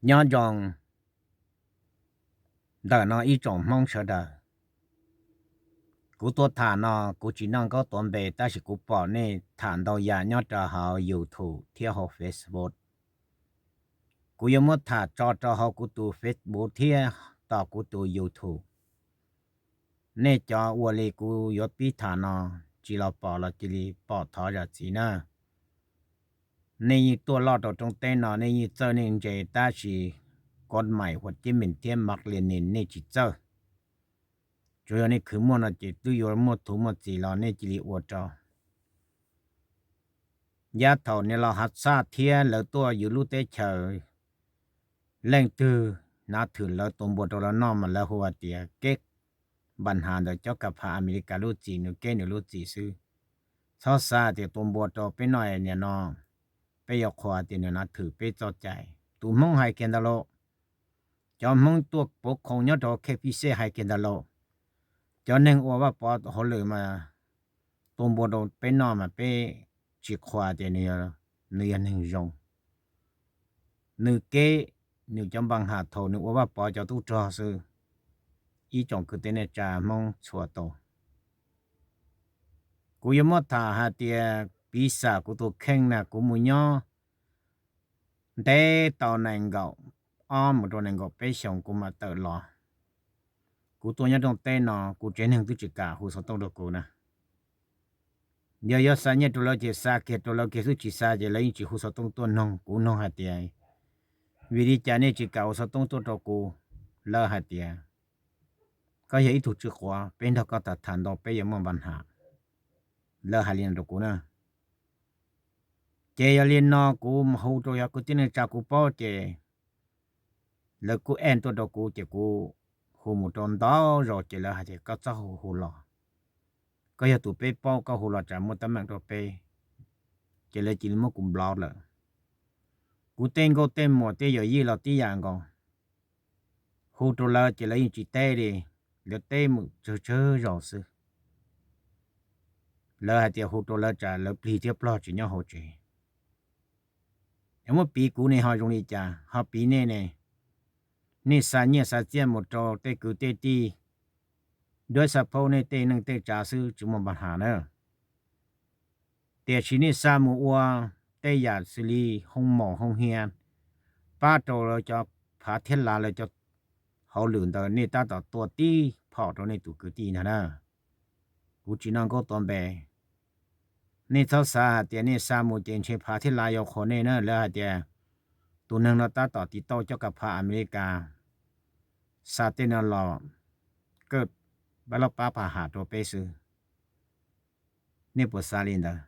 Nyob zoo ntawm no ib tsoom Hmoob sawv daws. Kuv tuaj tham no kuv tsis noj nkauj tuav npe, tab sis kuv pom nej tham ntau yam nyob rau hauv YouTube thiab hauv Facebook. Kuv yuav muab tham tso rau hauv kuv tus Facebook thiab tom kuv tus YouTube. Nej cov ua li kuv yuav pib tham no, tsis los pom los cia li pom thov zam txim na. Nej yeej tuaj loj rau rooj teb no, nej yeej txawj nej ntse, tab sis kod mais huam cib mees thiab Mark Lenin nej tsis txawj. Tsuas yog nej khwv muaj no ces twb yuav muaj txuj muaj txim los nej cia li ua rau. Yav thaum niam laus Hav Xaj thiab lawv tuaj yus lub teb chaws, leej twg hnav thwm lawv tua npua rau lawv noj mas lawv hu hais tias keb npa hnav ntawm cov ka pha Amelikas lub txim, nws keb nws lub txim xwb. Txhob xav tias tua npua rau peb noj niam no, peb yuav qhuas tias nws hnav thwm peb txoj cai. Tus Hmoob hais kiag ntawd lauj. Cov Hmoob tuaj puv qhoos nyob rau K P C hais kiag ntawd lauj. Cov neeg ua Vaj Pov hauj lwm mas tua npua rau peb noj mas peb tsis qhuas tias nws yog neeg zoo. Nws keb nws cov npa hnav thaum nws ua Vaj Pov cov tub rog xwb. Ib tsoom kwv tij neej tsa Hmoob txhua tus, kuv yuav muab tham hais tias piv xam kuv tus kheej na, kuv mus nyob ntev tau nees nkaum ob mus rau nees nkaum peb xyoos kuv mam tawm los. Kuv tuaj nyob rooj teb no kuv tsev neeg twb tsis kam hu xov tooj rau kuv na. Yog yuav xa nyiaj rau lawv ces xa kiag rau lawv kiag xwb, tsis xa ces lawv yeej tsis hu xov tooj tuaj noog. Kuv noog hais tias vim li cas nej tsis kam hu xov tooj tuaj rau kuv? Lawv hais tias koj yog ib tug tswv quav, peb nrog koj tham tham ntau peb yuav muaj npa hnav. Lawv hais li no rau kuv na. Ces yog li no kuv hu rau cov kwv tij neej tsa kuv paub ces lawv kuj add tuaj rau kuv ces kuv hu mus rau ntau zaus ces lawv hais tias koj txhob hu hu los, koj yog tus peb paub, koj hu los tsam muaj teeb meem rau peb. Ces lawv cia li muab kuv block lawm. Kuv tej nkauj tej muam tej yawm yij los tib yam nkaus, hu rau lawv ces lawv yeej tsis teb li, lawv teb mus tsawg tsawg zaus xwb. Lawv hais tias hu rau lawv tsam lawv plig thiab plog tsis nyob hauv tsev. Muab piv kuv ne ho zoo li cas, ho piv nej ne? Nej xa nyiaj xa txiaj mus rau tej kwv tej tij, duab xa phaub nej tej neej tej tsav xwb tsis muaj npa hnav na. Tiam sis nej xa mus ua tej yam xws li hoo maum hoo hia, pab rau lawv cov phav thiab lav lawv cov hauj lwm ntawd, nej tab tom tua tib phom rau nej tus kwv tij ntag na. Kuv tsis noj nkauj tuav npe. Nej txhob xav hais tias nej xa mus ces ntshe phav thiab lav yuav qhuas nej na. Lawv hais tias tus neeg no tab tom tiv tauj coj ka phav Amelikas, xa tej no los kawj pab loj pab pab ham rau peb xwb. Nej puas xav li ntawd?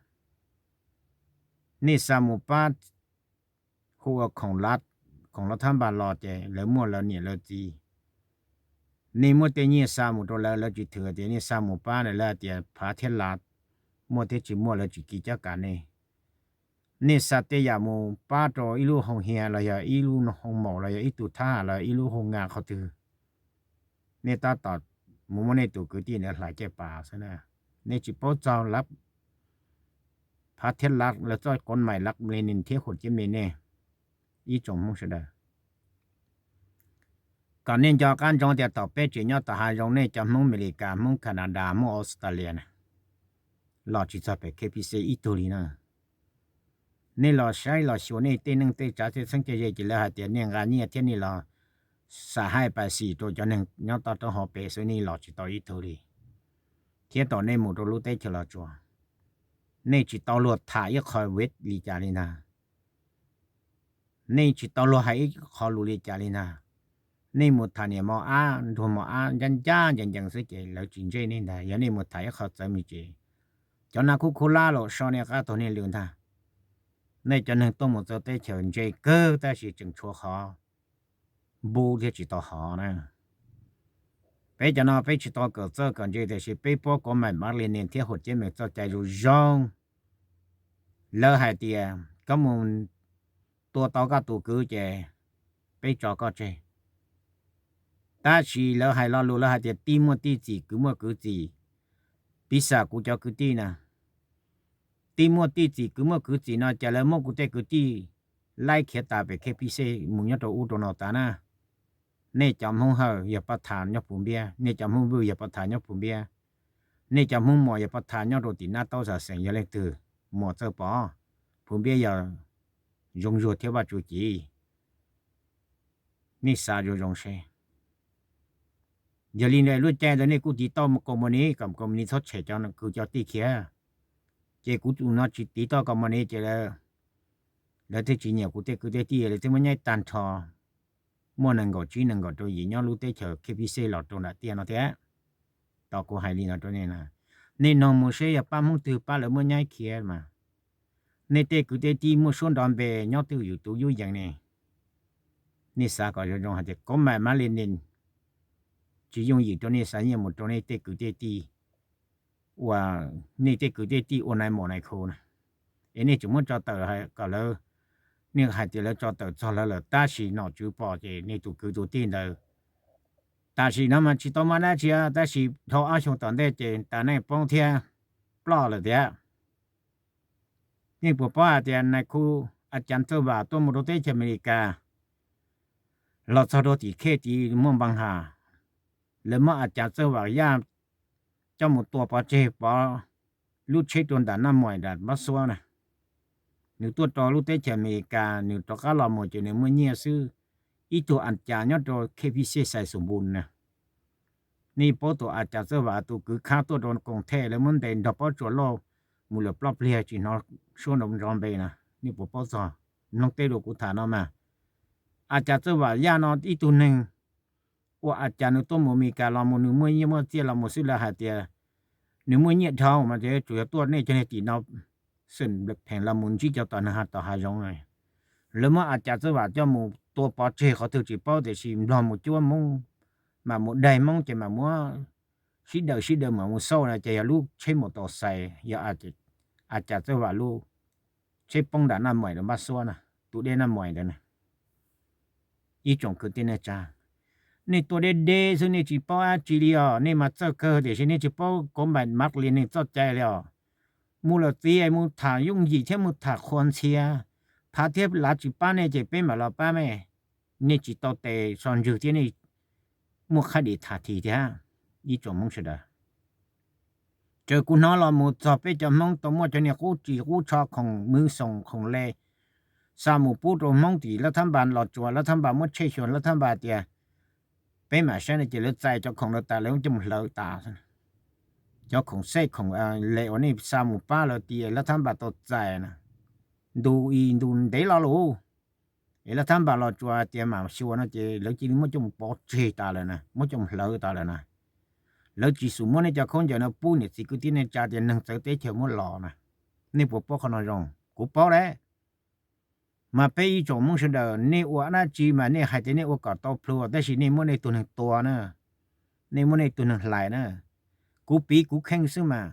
Nej xa mus pab hu ua khoom lav thab npas los ces lawv muaj lawv niam lawv txiv. Nej muab tej nyiaj xa mus rau lawv, lawv tsis thwm tias nej xa mus pab na, lawv hais tias phav thiab lav muaj thiab tsis muaj lawv tsis kis coj kam nej. Nej xa tej yam mus pab rau ib lub hoo hia los yog ib lub hoo maum los yog ib tug thab ham los ib lub hoo nga qhov twg, nej tab tom mus muab nej tus kwv tij ntawd hlais caj pas xwb na. Nej tsis paub txog lav phav thiab lav lawv txoj kov mais lav Lenin thiab Hồ Chí Minh nej, ib tsoom Hmoob sawv daws. Kom nej nco qab ntsoov tias thaum peb tseem nyob tom hav zoov, nej cov Hmoob Amelikas, Hmoob Canada, Hmoob Australia na, los tsis txog pem K P C ib tug li na. Nej los saib los xyuas nej tej neej tej tsav tej txheeb tej ze ces lawv hais tias nej nqa nyiaj thiab nej los xa haij pas xim rau cov neeg nyob toj roob hauv pes xwb, nej los tsis tau ib tug li. Thiab thaum nej mus rau lub teb chaws Los Tsuas, nej tsis tau luag tham ib qho vej li cas li ntag. Nej tsis tau luag hais ib qho lus li cas li ntag. Nej mus tham niam mos ab nruag mos ab ncab ncab ncees ncees xwb ces lawv tsis ntsej nej ntag. Yog nej mus tham ib qho txawv me ces cov nas khub khub lab los so nej qab taug nej lw ntag. Nej cov neeg tuaj mus txawv teb chaws ntse kawg tab sis tseem tshuav qhov npub thiab tsis tau hov na. Peb cov no peb tsis tau kawm txawj kawm ntse tiam sis peb paub kov mais Mab Li Nis thiab Huam Ciab Mees txoj cai zoo zoo. Lawv hais tias koj mus tua tau koj tus kwv ces peb tso koj tseg. Tab sis lawv hais lo lus lawv hais tias tij muaj tij txim kwv muaj kwv txim. Piv xam kuv cov kwv tij na, tij muaj tij txim kwv muaj kwv txim no ces lawv muab kuv tej kwv tij laib khiav tas pem K P C mus nyob rau ub rau no tas na. Nej cov Hmoob Hawj yog pab tham nyob Phum Npiab, nej cov Hmoob Vwj yog pab tham nyob Phum Npiab, nej cov Hmoob Muas yog pab tham nyob rau tim Nab Taub Xav Xeem, yog leej twg Muas txawj pom, Phum Npiab yog Zoo Zuag thiab Vaj Tsum Civ. Nej xav zoo zoo seb. Yog li ntawd lub caij ntawd nej kuj tiv toj company kom company txhob tshem cov kwv cov tij khiav. Ces kuv tus no tsis tiv toj company ces lawv thiaj tsis nyiam kuv tej kwv tej tij, lawv thiaj muab nyaib tag nrho. Muaj nees nkaum tsib nees nkaum rau yim nyob lub teb chaws K P C los rau nram tiaj no thiab. Tos kuv hais li no rau nej na, nej noog mus seb yog pab Hmoob twg pab lawv muab nyaib khiav mas. Nej tej kwv tej tij muaj suab nrov npe nyob twj ywm tus yub yees ne. Nej xav kom zoo zoo hais tias kov mam mab li ne tsis yooj yim rau nej xa nyiaj mus rau nej tej kwv tej tij, uas nej tej kwv tej tij ua nai mom nai khu na, es nej tseem muab tso tawm kom lawv, nej hais tias lawv tso tawm txog lawv lawm tab sis nom tswv pom ces nej tus kwv tus tij ntawd tam sim no mas tsis tau muaj dab tsi, tab sis dhau ob xyoo tom ntej ces tas neej poob thiab ploj lawm thiab. Nej puas paub hais tias nai khu a cas Txawj Vam tuaj mus rau teb chaws Amelikas los txog rau tim khej tid muaj npaa has, lawv muab a cas Txawj Vam Yaj coj mus tua pov tseg pov lub tsheb rau nram Naj Muim nram Npab Xuab na. Nws tuaj rau lub teb chaws Amelikas nws rov qab los mus ces nws muaj nyiaj xwb. Ib tug a cas nyob rau K P C Xais Xus Npus na. Nej paub tus a cas Txawj Vam tus kwv khab tuaj rau koom thej lawv muab ntes nrog pob tsuas lauj mus lawm ploj pliag tsis hnov suab nrov npe na. Nej puas paub txog mloog tej lus kuv tham no mas. A cas Txawj Vam Yaj no ib tug neeg ua a cas nws tuaj mus Amelikas los mus nws muaj nyiaj muaj txiaj los mus xwb lawv hais tias nws muaj nyiaj dhau mas tsuas yog tuaj nej cov niag tim no xwm pheem los mus ntsib cov tom neeg hav tom hav zoov. Lawv muab a cas Txawj Vam coj mus tua pov tseg qhov twg tsis paub tiam sis Nplog mus cuab Hmoob, mam mus daig Hmoob ces mam muab sib daws sib daws mam mus xauj na ces yog lub tsheb mus tau xais yog a cas Txawj Vam lub tsheb poob nram Naj Muim rau Npab Xuab na, tus dej Naj Muim ntawd na. Ib tsoom kwv tij neej tsa, nej tuaj deb deb xwb nej tsis paub dab tsi li os, nej mas txawj kawg tiam sis nej tsis paub kov mam mab li nej txoj cai li os. Mus lawm txiv mus tham yooj yim thiab mus tham qhuas ntxhias, phav thiab lav tsis pab nej ces peb mam los pab mej. Nej tsis tau tes so ntswg thiab nej muaj qhab dim tham this thiab. Ib tsoom Hmoob sawv daws, raws kuv hnov los mus txog peb cov Hmoob tau muaj cov niag qub ris qub tsho khoom mws xoom khoom le xa mus pub rau Hmoob tim Lab Thab Npas Los Tsuas, Lab Thab Npas muab tshej xyuas Lab Thab Npas tias peb mam saib no ces lawv txais cov khoom lawv tas lawv coj mus hlawv tas. Cov khoom xej khoom le uas nej xa mus pab lawv tias Lab Thab Npas tau txais na, ntu i ntu ntev lo lus es Lab Thab Npas Los Tsuas tias mam xyuas no ces lawv cia li muab coj mus pov tseg tas lawm na, muab coj mus hlawv tas lawm na. Lawv tsis xum muab nej cov khaub ncaws no pub niam txiv kwv tij neej tsa tias neeg txawv teb chaws muab los na. Nej puas paub qhov no zoo? Kuv paub lawm. Mas peb ib tsoom Hmoob sawv daws nej ua dab tsi mas nej hais tias nej ua kom tau plhu tab sis nej muab nej tus neeg tua na, nej muab nej tus neeg hlais na. Kuv piv kuv kheej xwb mas,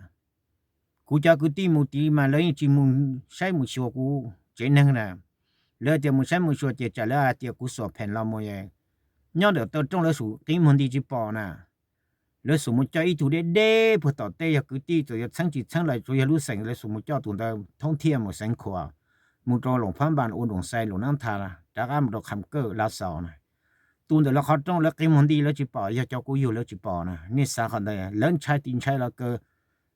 kuv cov kwv tij mus tid mas lawv yeej tsis mus saib mus xyuas kuv tsev neeg na. Lawv tias mus saib mus xyuas ces tsam lawv hais tias kuv xuam pheem los mus, nyob ntawm taw rooj lawv xum qi muag nti tsis pom na. Lawv xum mus coj ib tug deb deb puag tom tej yog kwv tij txawm yuav txheeb tsis txheeb los tsuas yog lub xeem lawv xum mus coj tus ntawd thoob thiaj mus Xeev Khuam, mus rau Loos Phab Npas ua Doos Xais Loos Nab Thas rov qab mus rau Kham Kawj Lav Xaus na. Tus ntawm lawv qhov rooj lawv qi muag nti lawv tsis pom, yog cov kuv yug lawv tsis pom na. Nej xav qhov ntawd lawv ntshai tis ntshai los kawg,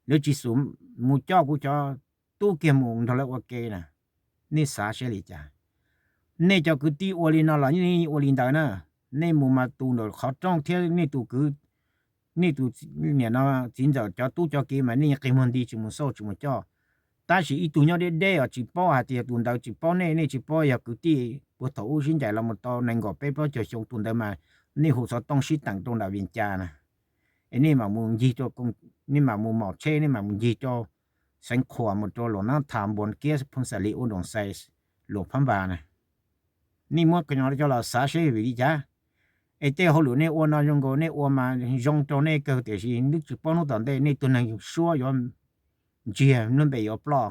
lawv tsis xum mus coj kuv cov tub kiag mus nrog lawv ua ke na. Nej xav saib li cas? Nej cov kwv tij ua li no los nej ua li ntawd na. Nej mus mas tus ntawm qhov rooj thiab nej tus kwv, nej tus niam no txiv ntxawm cov tub cov kiv mas nej qi muag nti tsis mus xauj tsis mus coj. Tab sis ib tug nyob deb deb os tsis paub hais tias tus ntawd tsis paub nej, nej tsis paub yog kwv tij puag thaum ub sib ncaim los mus tau nees nkaum peb plaub caug xyoo tus ntawd mas nej hu xov tooj sib teem rau nram Vias Cas na. Es nej mam mus ncig, nej mam mus mom tsheb nej mam mus ncig rau Xeev Khuam mus rau Loos Nab Thas, Npuas Kiab, Phooj Xas Lis, ua Doos Xais, Loos Phab Npas na. Nej muab qhov no coj los xav seb vim li cas. Es tej hauj lwm nej ua no zoo nkaus nej ua mas zoo rau nej kawg tiam sis nej tsis paub hnub tom ntej nej tus neeg suab yuav ntsiag lub npe yuav ploj.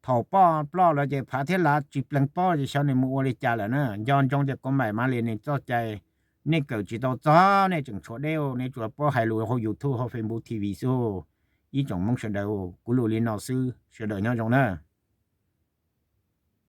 Thaum ploj lawm ces phav thiab lav tsis plees pob ces xyov nws mus ua li cas lawm na. Nco ntsoov tias kov mam mab li nws txoj cai, nej kawm tsis tau txog nej tseem tshuav deb, nej tsuas paub hais lus hauv YouTube hauv Facebook TV xwb. Ib tsoom Hmoob sawv daws, kuv lus li no xwb, sawv daws nyob zoo na.